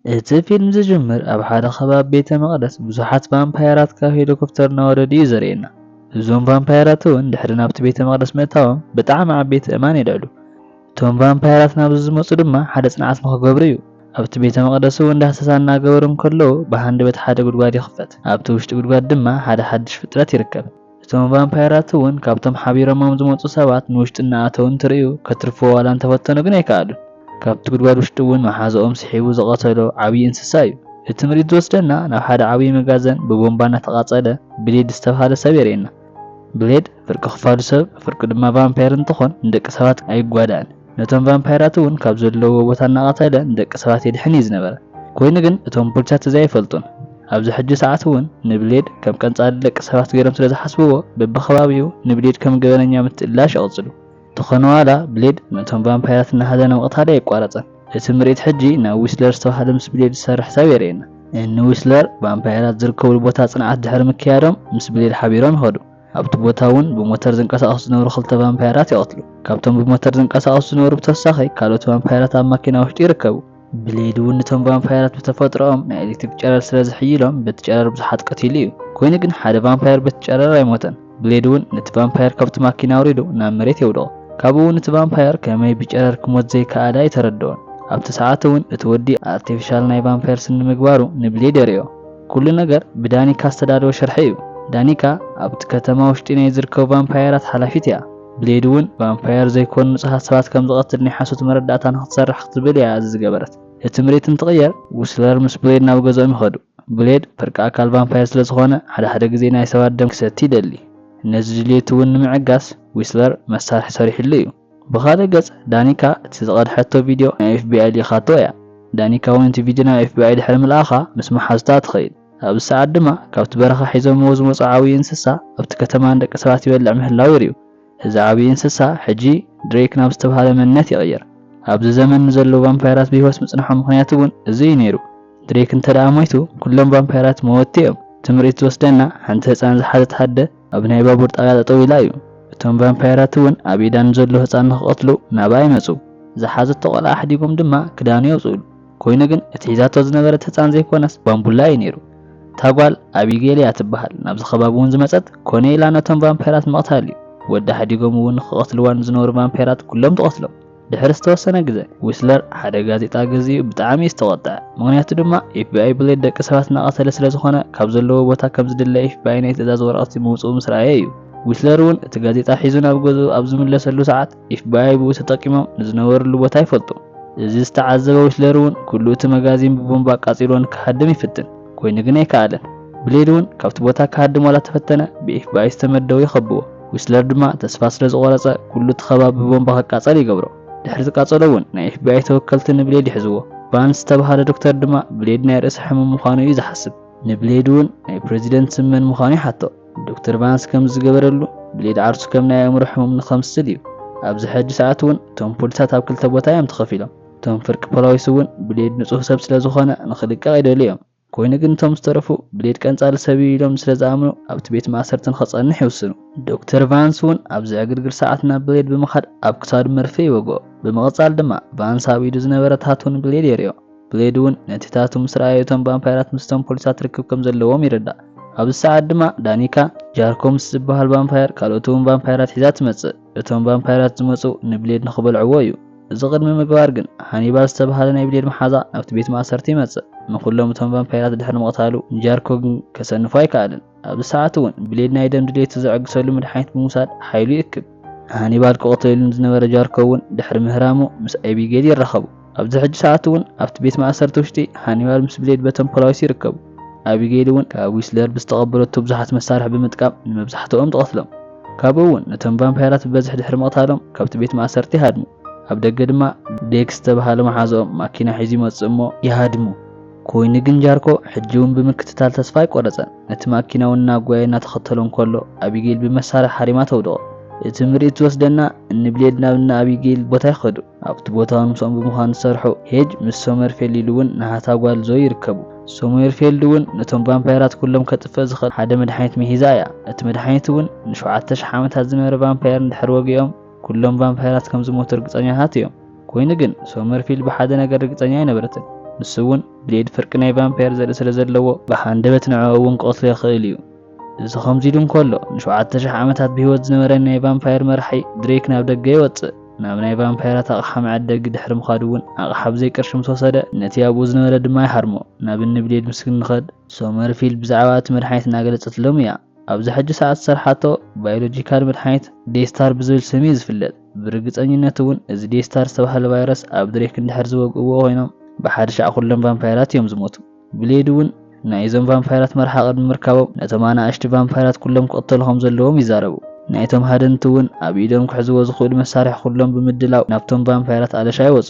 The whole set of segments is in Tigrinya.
እቲ ፊልም ዝጅምር ኣብ ሓደ ከባቢ ቤተ መቕደስ ብዙሓት ቫምፓየራት ካብ ሄሊኮፕተር እናወረዱ እዩ ዘርእየና። እዞም ቫምፓየራት እውን ድሕሪ ናብቲ ቤተ መቕደስ ምእታዎም ብጣዕሚ ዓበይቲ እማን የልዕሉ። እቶም ቫምፓየራት ናብዚ ዝመፁ ድማ ሓደ ፅንዓት ንክገብሩ እዩ። ኣብቲ ቤተ መቕደስ እውን ዳህሰሳ እናገበሩ እንከለዉ ብሃንደበት ሓደ ጉድጓድ ይኽፈት። ኣብቲ ውሽጢ ጉድጓድ ድማ ሓደ ሓድሽ ፍጥረት ይርከብ። እቶም ቫምፓየራት እውን ካብቶም ሓቢሮሞም ዝመፁ ሰባት ንውሽጢ እናኣተዉ እንትርእዩ ከትርፍዎ ዋላ እንተፈተኑ ግን ኣይከኣሉን። ካብቲ ጉድጓድ ውሽጢ እውን መሓዝኦም ስሒቡ ዝቐተሎ ዓብዪ እንስሳ እዩ። እቲ ምርኢት ዝወስደና ናብ ሓደ ዓብዪ መጋዘን ብቦምባ እናተቓፀለ ብሌድ ዝተብሃለ ሰብ የርእየና። ብሌድ ፍርቂ ክፋሉ ሰብ ፍርቂ ድማ ቫምፓየር እንትኾን ንደቂ ሰባት ኣይጓዳእን። ነቶም ቫምፓየራት እውን ካብ ዘለውዎ ቦታ እናቐተለ ንደቂ ሰባት የድሕን እዩ ዝነበረ። ኮይኑ ግን እቶም ፖሊሳት እዚ ኣይፈልጡን። ኣብዚ ሕጂ ሰዓት እውን ንብሌድ ከም ቀንጻሊ ደቂ ሰባት ገይሮም ስለ ዝሓስብዎ በብኸባቢኡ ንብሌድ ከም ገበነኛ ምትእላሽ ይቕጽሉ። ተኾነ ዋላ ብሌድ ነቶም ቫምፓየራት እናሃደነ ምቕታሉ ኣየቋረጸን። እቲ ምርኢት ሕጂ ናብ ዊስለር ዝተባህለ ምስ ብሌድ ዝሰርሕ ሰብ የርእየና። እኒ ዊስለር ቫምፓየራት ዝርከብሉ ቦታ ጽንዓት ድሕሪ ምክያዶም ምስ ብሌድ ሓቢሮም ይኸዱ። ኣብቲ ቦታ እውን ብሞተር ዝንቀሳቐሱ ዝነበሩ ክልተ ቫምፓየራት ይቐትሉ። ካብቶም ብሞተር ዝንቀሳቐሱ ዝነበሩ ብተወሳኺ ካልኦት ቫምፓየራት ኣብ ማኪና ውሽጢ ይርከቡ። ብሌድ እውን ነቶም ቫምፓየራት ብተፈጥሮኦም ናይ ኤሌክትሪክ ጨረር ስለ ዝሕይሎም በቲ ጨረር ብዙሓት ቀቲሉ እዩ። ኮይኑ ግን ሓደ ቫምፓየር በቲ ጨረር ኣይሞተን። ብሌድ እውን ነቲ ቫምፓየር ካብቲ ማኪና ኣውሪዱ ናብ መሬት የውድቖ። ካብኡ እውን እቲ ቫምፓየር ከመይ ብጨረር ክሞት ዘይከኣለ ኣይተረድኦን። ኣብቲ ሰዓት እውን እቲ ወዲ ኣርቲፊሻል ናይ ቫምፓየር ስኒ ምግባሩ ንብሌድ የርእዮ። ኩሉ ነገር ብዳኒካ ዝተዳለወ ሽርሒ እዩ። ዳኒካ ኣብቲ ከተማ ውሽጢ ናይ ዝርከቡ ቫምፓየራት ሓላፊት እያ። ብሌድ እውን ቫምፓየር ዘይኮኑ ንጹሃት ሰባት ከም ዝቐትል ናይ ሓሶት መረዳእታ ንክትሰርሕ ክትብል እያ እዚ ዝገበረት። እቲ ምርኢት እንትቕየር ዊስለር ምስ ብሌድ ናብ ገዝኦም ይኸዱ። ብሌድ ፍርቂ ኣካል ቫምፓየር ስለ ዝኾነ ሓደ ሓደ ግዜ ናይ ሰባት ደም ክሰቲ ይደሊ። ነዚ ድልየቱ እውን ንምዕጋስ ዊስለር መሳርሒ ሰሪሕሉ እዩ። ብኻልእ ገጽ ዳኒካ እቲ ዝቐድሐቶ ቪድዮ ናይ ኤፍቢኣይ ልኢኻቶ እያ። ዳኒካ እውን እቲ ቪድዮ ናብ ኤፍቢኣይ ድሕሪ ምልኣኻ ምስ መሓዙታ ትኸይድ። ኣብዚ ሰዓት ድማ ካብቲ በረኻ ሒዞምዎ ዝመጹ ዓብዪ እንስሳ ኣብቲ ከተማ ንደቂ ሰባት ይበልዕ ምህላው ይርእዩ። እዚ ዓብዪ እንስሳ ሕጂ ድሬክ ናብ ዝተባህለ መንነት ይቕየር። ኣብዚ ዘመን ንዘለዉ ቫምፓየራት ብህይወት ምጽንሖም ምኽንያት እውን እዚ እዩ ነይሩ። ድሬክ እንተ ደኣ ሞይቱ ኩሎም ቫምፓየራት መወቲ እዮም። እቲ ምርኢት ዝወስደና ሓንቲ ህጻን ዝሓዘት ኣደ ኣብ ናይ ባቡር ጣብያ ጠጠው ኢላ እዩ። እቶም ቫምፓየራት እውን ኣብ ኢዳ ንዘሎ ህጻን ንክቐትሉ ናብኣ ይመጹ። ዝሓዘቶ ቆልዓ ኣሕዲጎም ድማ ክዳኑ የውጽኡሉ። ኮይኑ ግን እቲ ሒዛቶ ዝነበረት ህጻን ዘይኮነስ ባምቡላ እዩ ነይሩ። እታ ጓል ኣቢጌል እያ ትበሃል። ናብዚ ከባቢ እውን ዝመጸት ኮነ ኢላ ነቶም ቫምፓየራት ምቕታል እዩ። ወዲ ኣሕዲጎም እውን ንክቐትልዋ ንዝነበሩ ቫምፓየራት ኩሎም ትቐትሎም። ድሕሪ ዝተወሰነ ግዜ ዊስለር ሓደ ጋዜጣ ገዚኡ ብጣዕሚ እዩ ዝተቖጥዐ። ምኽንያቱ ድማ ኤፍቢኣይ ብሌድ ደቂ ሰባት እናቐተለ ስለ ዝኾነ ካብ ዘለዎ ቦታ ከም ዝድለ ኤፍቢኣይ ናይ ትእዛዝ ወረቐት ምውፅኡ ምስ ረኣየ እዩ። ዊስለር እውን እቲ ጋዜጣ ሒዙ ናብ ገዝኡ ኣብ ዝምለሰሉ ሰዓት ኤፍቢኣይ ብኡ ተጠቂሞም ንዝነበርሉ ቦታ ይፈልጡ። እዚ ዝተዓዘበ ዊስለር እውን ኩሉ እቲ መጋዚን ብቦምባ ኣቃጺልዎ ንክሃድም ይፍትን፣ ኮይኑ ግን ኣይከኣለን። ብሌድ እውን ካብቲ ቦታ ክሃድም ዋላ ተፈተነ ብኤፍቢኣይ ዝተመደቡ ይኸብዎ። ዊስለር ድማ ተስፋ ስለ ዝቖረጸ ኩሉ እቲ ከባቢ ብቦምባ ክቃጸል ይገብሮ። ድሕሪ እቲ ቃጸሎ እውን ናይ ኤፍቢኣይ ተወከልቲ ንብሌድ ይሕዝዎ። ቫንስ ዝተባህለ ዶክተር ድማ ብሌድ ናይ ርእሲ ሕሙም ምዃኑ እዩ ዝሓስብ። ንብሌድ እውን ናይ ፕሬዚደንት ስም መን ምዃኑ ይሓቶ። ዶክተር ቫንስ ከም ዝገበረሉ ብሌድ ዓርሱ ከም ናይ ኣእምሮ ሕሙም ንኸምስል እዩ። ኣብዚ ሕጂ ሰዓት እውን እቶም ፖሊሳት ኣብ ክልተ ቦታ እዮም ተኸፊሎም። እቶም ፍርቂ ፖላዊስ እውን ብሌድ ንጹህ ሰብ ስለ ዝኾነ ንኽልቀቕ ይደልዩ እዮም። ኮይኑ ግን እቶም ዝተረፉ ብሌድ ቀንጻሊ ሰብ እዩ ኢሎም ስለ ዝኣምኑ ኣብቲ ቤት ማእሰርቲ ንኸጸንሕ ይውስኑ። ዶክተር ቫንስ እውን ኣብዚ ዕግርግር ሰዓት ናብ ብሌድ ብምኻድ ኣብ ክሳዱ መርፌ ይወግኦ። ብምቕጻል ድማ ቫንስ ኣብ ኢዱ ዝነበረ ታቱ ንብሌድ የርእዮ። ብሌድ እውን ነቲ ታቱ ምስ ረኣየ እቶም ቫምፓይራት ምስቶም ፖሊሳት ርክብ ከም ዘለዎም ይርዳእ። ኣብዚ ሰዓት ድማ ዳኒካ ጃርኮ ምስ ዝበሃል ቫምፓየር ካልኦት እውን ቫምፓይራት ሒዛ ትመጽእ። እቶም ቫምፓይራት ዝመጹ ንብሌድ ንኽበልዕዎ እዩ። እዚ ቅድሚ ምግባር ግን ሃኒባል ዝተባህለ ናይ ብሌድ መሓዛ ናብቲ ቤት ማእሰርቲ ይመጽእ። ንኹሎም እቶም ቫምፓይራት ድሕሪ ምቕታሉ ንጃርኮ ግን ከሰንፎ ኣይከኣልን። ኣብዚ ሰዓት እውን ብሌድ ናይ ደም ድሌቱ ዘዕግሰሉ መድሓኒት ብምውሳድ ሓይሉ ይእክብ። ሃኒባል ክቕተሉ ንዝነበረ ጃርኮ እውን ድሕሪ ምህራሙ ምስ ኣቢጌል ይራኸቡ። ኣብዚ ሕጂ ሰዓት እውን ኣብቲ ቤት ማእሰርቲ ውሽጢ ሃኒባል ምስ ብሌድ በቶም ፖላዊስ ይርከቡ። ኣቢጌል እውን ካብ ዊስለር ብዝተቐበለቶ ብዙሓት መሳርሒ ብምጥቃም ንመብዛሕትኦም ትቐትሎም። ካብኡ እውን ነቶም ቫምፓይራት ብበዝሒ ድሕሪ ምቕታሎም ካብቲ ቤት ማእሰርቲ ይሃድሙ። ኣብ ደገ ድማ ዴክስ ዝተባህለ መሓዝኦም ማኪና ሒዙ ይመጽእ እሞ ይሃድሙ። ኮይኑ ግን ጃርኮ ሕጂ እውን ብምክትታል ተስፋ ኣይቆረጸን። ነቲ ማኪና እውን እናጓየ እናተኸተሎ እንከሎ ኣቢጌል ብመሳርያ ሓሪማ ተውድቖ። እቲ ምርኢት ዝወስደና እኒ ብሌድ ናብ እኒ ኣቢጌል ቦታ ይኸዱ። ኣብቲ ቦታ እውን ምስኦም ብምዃን ዝሰርሑ ሄጅ ምስ ሶመርፌልድ ኢሉ እውን ናሃታ ጓል ዞይ ይርከቡ። ሶመርፌልድ እውን ነቶም ቫምፓይራት ኩሎም ከጥፍእ ዝኽእል ሓደ መድሓኒት ምሂዛ እያ። እቲ መድሓኒት እውን ንሸውዓተ ሽሕ ዓመታት ዝነበረ ቫምፓየር እንድሕር ወጊኦም ኩሎም ቫምፓይራት ከም ዝሞቱ ርግጸኛታት እዮም። ኮይኑ ግን ሶመርፊልድ ብሓደ ነገር ርግጸኛ ኣይነበረትን። ንሱ እውን ብሌድ ፍርቂ ናይ ቫምፓየር ዘርኢ ስለ ዘለዎ ብሃንደበት ንዕኡ እውን ክቐትሎ ይኽእል እዩ። እዚ ከምዚ ኢሉ እንከሎ ንሸውዓተ ሺሕ ዓመታት ብህይወት ዝነበረ ናይ ቫምፓየር መራሒ ድሬክ ናብ ደገ ይወጽእ። ናብ ናይ ቫምፓየራት ኣቕሓ መዐደጊ ድሕሪ ምኻዱ እውን ኣቕሓ ብዘይ ቅርሺ ምስ ወሰደ ነቲ ኣብኡ ዝነበረ ድማ ይሃርሞ። ናብ እኒ ብሌድ ምስ ክንኸድ ሶመርፊልድ ብዛዕባ እቲ መድሓኒት እናገለጸትሎም እያ። ኣብዚ ሕጂ ሰዓት ዝሰርሓቶ ባዮሎጂካል መድሓኒት ዴስታር ብዝብል ስም እዩ ዝፍለጥ። ብርግጸኝነት እውን እዚ ዴስታር ዝተባህለ ቫይረስ ኣብ ድሬክ እንድሕር ዝወግእዎ ኮይኖም ብሓደ ሻዕ ኩሎም ቫምፓየራት እዮም ዝሞቱ። ብሌድ እውን ናይዞም ቫምፓየራት መርሓ ቅድሚ ምርካቦም ነቶም ኣናእሽቲ ቫምፓየራት ኩሎም ክቕተሉ ከም ዘለዎም ይዛረቡ። ናይቶም ሃደንቲ እውን ኣብ ኢዶም ክሕዝዎ ዝኽእሉ መሳርሒ ኩሎም ብምድላው ናብቶም ቫምፓየራት ኣለሻ ይወፁ።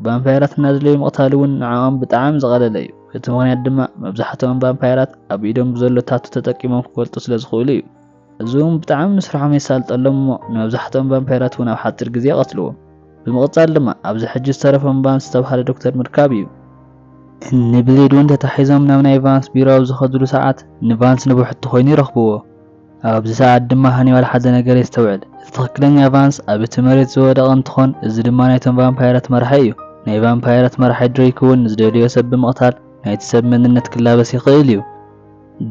ቫምፓየራት እናድለዩ ምቕታል እውን ንዕኦም ብጣዕሚ ዝቐለለ እዩ። እቲ ምኽንያት ድማ መብዛሕትኦም ቫምፓየራት ኣብ ኢዶም ብዘሎ ታቱ ተጠቂሞም ክፈልጡ ስለ ዝኽእሉ እዩ። እዚ እውን ብጣዕሚ ንስርሖም የሳልጠሎም እሞ ንመብዛሕትኦም ቫምፓየራት እውን ኣብ ሓፂር ግዜ ይቐትልዎም። ብምቕፃል ድማ ኣብዚ ሕጂ ዝተረፎም ቫንስ ዝተባህለ ዶክተር ምርካብ እዩ። ንብሌድ እውን ተታሒዞም ናብ ናይ ቫንስ ቢሮ ኣብ ዝኸድሉ ሰዓት ንቫንስ ንብሕቲ ኮይኑ ይረኽብዎ። ኣብዚ ሰዓት ድማ ሃኒባል ሓደ ነገር የስተውዕል። እቲ ትኽክለኛ ቫንስ ኣብ እቲ መሬት ዝወደቐ እንትኾን እዚ ድማ ናይቶም ቫምፓየራት መራሒ እዩ። ናይ ቫምፓየራት መራሒ ድሬክ እውን ንዝደልዮ ሰብ ብምቕታል ናይቲ ሰብ መንነት ክላበስ ይኽእል እዩ።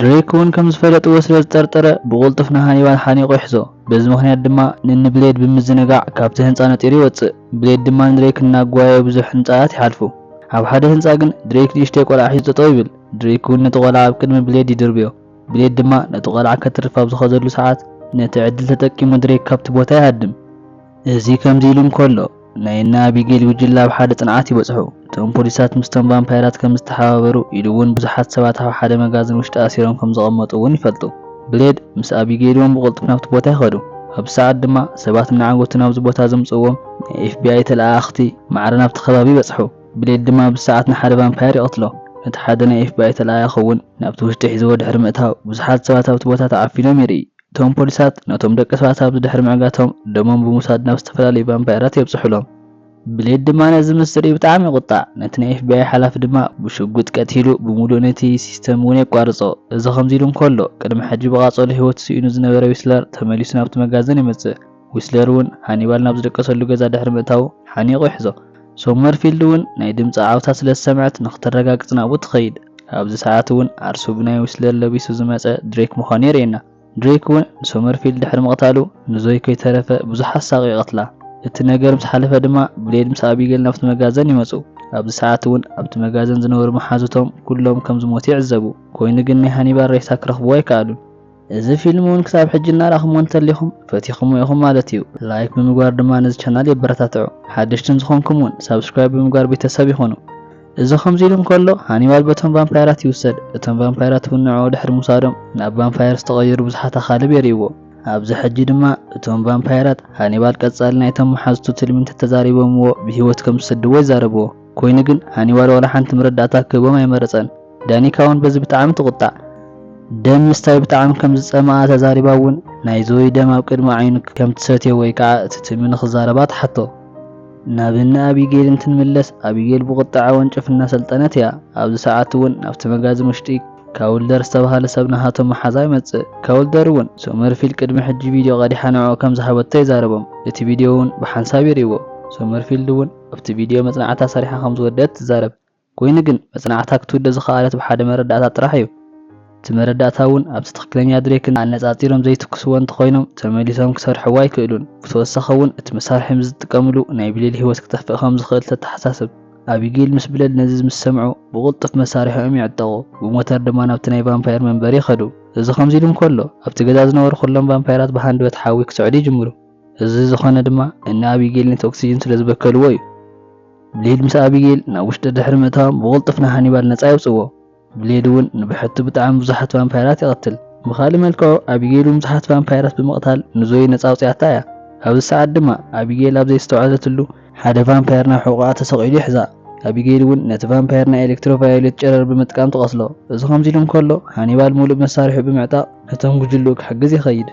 ድሬክ እውን ከም ዝፈለጥዎ ስለ ዝጠርጠረ ብቕልጡፍ ንሃኒባል ሓኒቑ ይሕዞ። በዚ ምኽንያት ድማ ንንብሌድ ብምዝንጋዕ ካብቲ ህንፃ ነጢሩ ይወፅእ። ብሌድ ድማ ንድሬክ እናጓየ ብዙሕ ህንፃታት ይሓልፉ። ኣብ ሓደ ህንፃ ግን ድሬክ ንእሽተይ ቆልዓ ሒዙ ጠጠው ይብል። ድሬክ እውን ነቲ ቆልዓ ኣብ ቅድሚ ብሌድ ይድርብዮ። ብሌድ ድማ ነቲ ቆልዓ ከትርፍ ኣብ ዝኸደሉ ሰዓት ነቲ ዕድል ተጠቂሙ ድሬክ ካብቲ ቦታ ይሃድም። እዚ ከምዚ ኢሉ እንከሎ ናይ እነ ኣቢጌል ጉጅለ ኣብ ሓደ ፅንዓት ይበፅሑ። እቶም ፖሊሳት ምስቶም ቫምፓየራት ከም ዝተሓባበሩ ኢሉ እውን ብዙሓት ሰባት ኣብ ሓደ መጋዘን ውሽጢ ኣሲሮም ከም ዘቐመጡ እውን ይፈልጡ። ብሌድ ምስ ኣቢጌል እውን ብቕልጡፍ ናብቲ ቦታ ይኸዱ። ኣብዚ ሰዓት ድማ ሰባት እናዓገቱ ናብዚ ቦታ ዘምፅእዎም ናይ ኤፍቢኣይ ተለኣኣኽቲ ማዕረ ናብቲ ከባቢ ይበፅሑ። ብሌድ ድማ ኣብዚ ሰዓት ንሓደ ቫምፓየር ይቐትሎ። ነቲ ሓደ ናይ ኤፍቢኣይ ተለኣኣኺ እውን ናብቲ ውሽጢ ሒዝዎ ድሕሪ ምእታው ብዙሓት ሰባት ኣብቲ ቦታ ተዓፊኖም የርኢ። እቶም ፖሊሳት ነቶም ደቂ ሰባት ኣብዚ ድሕሪ ምዕጋቶም ደሞም ብምውሳድ ናብ ዝተፈላለዩ ቫምፓየራት የብፅሑሎም። ብሌድ ድማ ነዚ ምስ ዝርኢ ብጣዕሚ ይቑጣዕ። ነቲ ናይ ኤፍቢኣይ ሓላፊ ድማ ብሽጉጥ ቀቲሉ ብምሉእ ነቲ ሲስተም እውን የቋርጾ። እዚ ከምዚ ኢሉ እንከሎ ቅድሚ ሕጂ ብቓጸሎ ህይወቱ ስኢኑ ዝነበረ ዊስለር ተመሊሱ ናብቲ መጋዘን ይመጽእ። ዊስለር እውን ሃኒባል ናብ ዝደቀሰሉ ገዛ ድሕሪ ምእታዉ ሓኒቑ ይሕዞ። ሶመርፊልድ እውን ናይ ድምጺ ዓውታ ስለ ዝሰምዐት ንኽተረጋግጽ ናብኡ ትኸይድ። ኣብዚ ሰዓት እውን ዓርሱ ብናይ ዊስለር ለቢሱ ዝመጸ ድሬክ ምዃኑ የርእየና። ድሬክ እውን ንሶመርፊልድ ድሕሪ ምቕታሉ ንዞይ ከይተረፈ ብዙሓት ሳቕ ይቐትላ። እቲ ነገር ምስ ሓለፈ ድማ ብሌድ ምስ ኣቢጌል ናብቲ መጋዘን ይመጹ። ኣብዚ ሰዓት እውን ኣብቲ መጋዘን ዝነበሩ መሓዙቶም ኩሎም ከም ዝሞቱ ይዕዘቡ። ኮይኑ ግን ናይ ሃኒባል ሬሳ ክረኽብዎ ኣይከኣሉን። እዚ ፊልም እውን ክሳብ ሕጂ እናረኣኹምዎ እንተሊኹም ፈቲኹምዎ ኢኹም ማለት እዩ። ላይክ ብምግባር ድማ ነዚ ቻናል የበረታትዑ። ሓደሽቲ ንዝኾንኩም እውን ሳብስክራይብ ብምግባር ቤተሰብ ይኹኑ። እዚ ከምዚ ኢሉ እንከሎ ሃኒባል በቶም ቫምፓየራት ይውሰድ። እቶም ቫምፓየራት እውን ንዕኡ ድሕሪ ምውሳዶም ናብ ቫምፓየር ዝተቐየሩ ብዙሓት ኣኻልብ የርእይዎ። ኣብዚ ሕጂ ድማ እቶም ቫምፓየራት ሃኒባል ቀጻሊ ናይቶም መሓዝቱ ትልሚ እንተተዛሪቦምዎ ብህይወት ከም ዝሰድዎ ይዛረብዎ። ኮይኑ ግን ሃኒባል ዋላ ሓንቲ መረዳእታ ክህቦም ኣይመረጸን። ዳኒካ እውን በዚ ብጣዕሚ ትቑጣዕ። ደም ምስታይ ብጣዕሚ ከም ዝጸመኣ ተዛሪባ እውን ናይ ዞይ ደም ኣብ ቅድሚ ዓይኑ ከም ትሰትዮ ወይ ከዓ እቲ ትልሚ ንኽዛረባ ትሓቶ። ናብ እነ ኣቢጌል እንትንምለስ ኣቢጌል ብቑጥዓ ወንጭፍ እናሰልጠነት እያ። ኣብዚ ሰዓት እውን ናብቲ መጋዘን ውሽጢ ካውልደር ዝተባህለ ሰብ ናሃቶም መሓዛ ይመጽእ። ካውልደር እውን ሶመርፊልድ ቅድሚ ሕጂ ቪድዮ ቀዲሓ ንዕኡ ከም ዝሃበቶ ይዛረቦም። እቲ ቪድዮ እውን ብሓንሳብ ይርእይዎ። ሶመርፊልድ እውን ኣብቲ ቪድዮ መጽናዕታ ሰሪሓ ከም ዝወደት ትዛረብ። ኮይኑ ግን መጽናዕታ ክትውደ ዝኸኣለት ብሓደ መረዳእታ ጥራሕ እዩ። እቲ መረዳእታ እውን ኣብቲ ትኽክለኛ ድሬክን ኣነጻጺሮም ዘይትኩስዎ እንተኾይኖም ተመሊሶም ክሰርሕዎ ኣይክእሉን። ብተወሳኺ እውን እቲ መሳርሒ ምስ ዝጥቀምሉ ናይ ብሌድ ህይወት ክጠፍእ ከም ዝኽእል ተተሓሳስብ። ኣቢጌል ምስ ብሌድ ነዚ ምስ ሰምዑ ብቕልጡፍ መሳርሒኦም ይዕጠቑ። ብሞተር ድማ ናብቲ ናይ ቫምፓየር መንበሪ ይኸዱ። እዚ ከምዚ ኢሉ እንከሎ ኣብቲ ገዛ ዝነበሩ ኩሎም ቫምፓየራት ብሃንደበት ሓዊ ክስዕዱ ይጅምሩ። እዚ ዝኾነ ድማ እነ ኣቢጌል ነቲ ኦክሲጅን ስለ ዝበከልዎ እዩ። ብሌድ ምስ ኣቢጌል ናብ ውሽጢ ድሕሪ ምእታዎም ብቕልጡፍ ንሃኒባል ነጻ የውጽእዎ። ብሌድ እውን ንብሕቱ ብጣዕሚ ብዙሓት ቫምፓየራት ይቐትል። ብኻልእ መልክዑ ኣቢጌል እውን ብዙሓት ቫምፓየራት ብምቕታል ንዞይ ነጻ ኣውጺኣታ እያ። ኣብዚ ሰዓት ድማ ኣቢጌል ኣብ ዘይስተውዓለትሉ ሓደ ቫምፓየር ናብ ሕቖኣ ተሰቒሉ ይሕዛ። ኣቢጌል እውን ነቲ ቫምፓየር ናይ ኤሌክትሮቫዮሌት ጨረር ብምጥቃም ትቐትሎ። እዚ ከምዚ ኢሉ እንከሎ ሃኒባል ሙሉእ መሳርሒኡ ብምዕጣቕ ነቶም ጉጅልኡ ክሕግዝ ይኸይድ።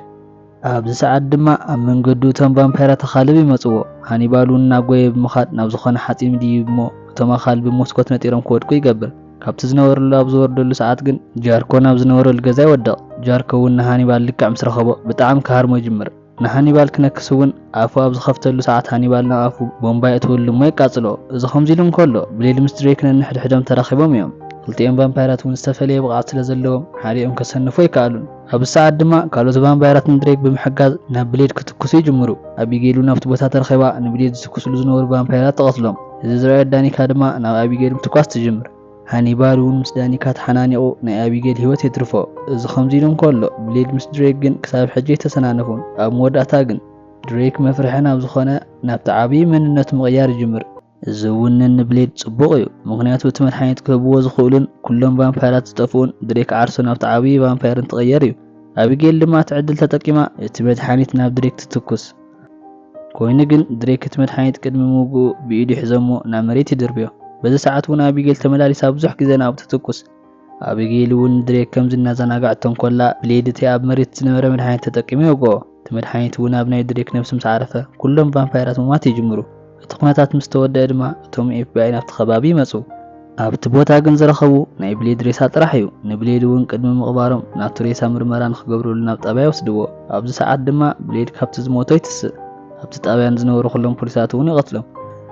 ኣብዚ ሰዓት ድማ ኣብ መንገዱ እቶም ቫምፓይራት ኣኻልብ ይመጽዎ። ሃኒባል እውን እናጎየ ብምኻድ ናብ ዝኾነ ሓጺን ይድይብ እሞ እቶም ኣኻልብ ብመስኮት ነጢሮም ክወድቁ ይገብር። ካብቲ ዝነበርሉ ኣብ ዝወርደሉ ሰዓት ግን ጃርኮ ናብ ዝነበረሉ ገዛ ይወድቕ። ጃርኮ እውን ንሃኒባል ልክዕ ምስ ረኸቦ ብጣዕሚ ክሃርሞ ይጅምር። ንሃኒባል ክነክስ እውን ኣፉ ኣብ ዝኸፍተሉ ሰዓት ሃኒባል ናብ ኣፉ ቦምባ የእትወሉ እሞ የቃጽሎ። እዚ ከምዚ ኢሉ እንከሎ ብሌድ ምስ ድሬክ ነንሕድሕዶም ተራኺቦም እዮም። ክልቲኦም ቫምፓይራት እውን ዝተፈለየ ብቕዓት ስለ ዘለዎም ሓዲኦም ከሰንፉ ኣይከኣሉን። ኣብዚ ሰዓት ድማ ካልኦት ቫምፓይራት ንድሬክ ብምሕጋዝ ናብ ብሌድ ክትኩሱ ይጅምሩ። ኣቢጌል እውን ኣብቲ ቦታ ተረኺባ ንብሌድ ዝትኩስሉ ዝነበሩ ቫምፓይራት ትቐትሎም። እዚ ዝረኣየት ዳኒካ ድማ ናብ ኣቢጌል ምትኳስ ትጅምር። ሃኒባል እውን ምስ ዳኒካ ተሓናኒቑ ናይ ኣቢጌል ህይወት የትርፎ። እዚ ከምዚ ኢሉ እንከሎ ብሌድ ምስ ድሬክ ግን ክሳብ ሕጂ ኣይተሰናነፉን። ኣብ መወዳእታ ግን ድሬክ መፍርሒ ናብ ዝኾነ ናብቲ ዓብዪ መንነቱ ምቕያር ይጅምር። እዚ እውን ንብሌድ ጽቡቕ እዩ፣ ምኽንያቱ እቲ መድሓኒት ክህብዎ ዝኽእሉን ኩሎም ቫምፓይራት ዝጠፍኡን ድሬክ ዓርሱ ናብቲ ዓብዪ ቫምፓየር እንትቕየር እዩ። ኣቢጌል ድማ እቲ ዕድል ተጠቂማ እቲ መድሓኒት ናብ ድሬክ ትትኩስ። ኮይኑ ግን ድሬክ እቲ መድሓኒት ቅድሚ ምውግኡ ብኢዱ ሒዘሞ ናብ መሬት ይድርብዮ። በዚ ሰዓት እውን ኣቢጌል ተመላሊሳ ብዙሕ ግዜ ናብኡ ትትኩስ። ኣቢጌል እውን ድሬክ ከምዚ እናዘናጋዕቶ እንኮላ ብሌድ እቲ ኣብ መሬት ዝነበረ መድሓኒት ተጠቂሙ ይወግኦ። እቲ መድሓኒት እውን ኣብ ናይ ድሬክ ነብሲ ምስ ዓረፈ ኩሎም ቫምፓይራት ምሟት ይጅምሩ። እቲ ኩነታት ምስ ተወደአ ድማ እቶም ኤፍቢኣይ ናብቲ ከባቢ ይመጹ። ኣብቲ ቦታ ግን ዝረኸቡ ናይ ብሌድ ሬሳ ጥራሕ እዩ። ንብሌድ እውን ቅድሚ ምቕባሮም ናቱ ሬሳ ምርመራ ንክገብርሉ ናብ ጣብያ ይወስድዎ። ኣብዚ ሰዓት ድማ ብሌድ ካብቲ ዝሞቶ ይትስእ። ኣብቲ ጣብያን ዝነበሩ ኩሎም ፖሊሳት እውን ይቐትሎም።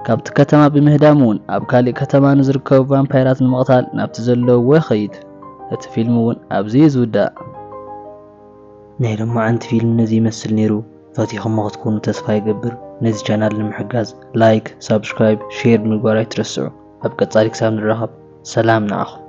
ካብቲ ከተማ ብምህዳም እውን ኣብ ካሊእ ከተማ ንዝርከቡ ቫምፓይራት ንምቕታል ናብቲ ዘለውዎ ይኸይድ። እቲ ፊልም እውን ኣብዚ እዩ ዝውዳእ። ናይ ሎማዓንቲ ፊልም ነዚ ይመስል ነይሩ። ፈቲኹሞ ክትኮኑ ተስፋ ይገብር። ነዚ ቻናል ንምሕጋዝ ላይክ፣ ሳብስክራይብ፣ ሼር ምግባር ኣይትረስዑ። ኣብ ቀጻሊ ክሳብ ንራኸብ ሰላም ንዓኹም።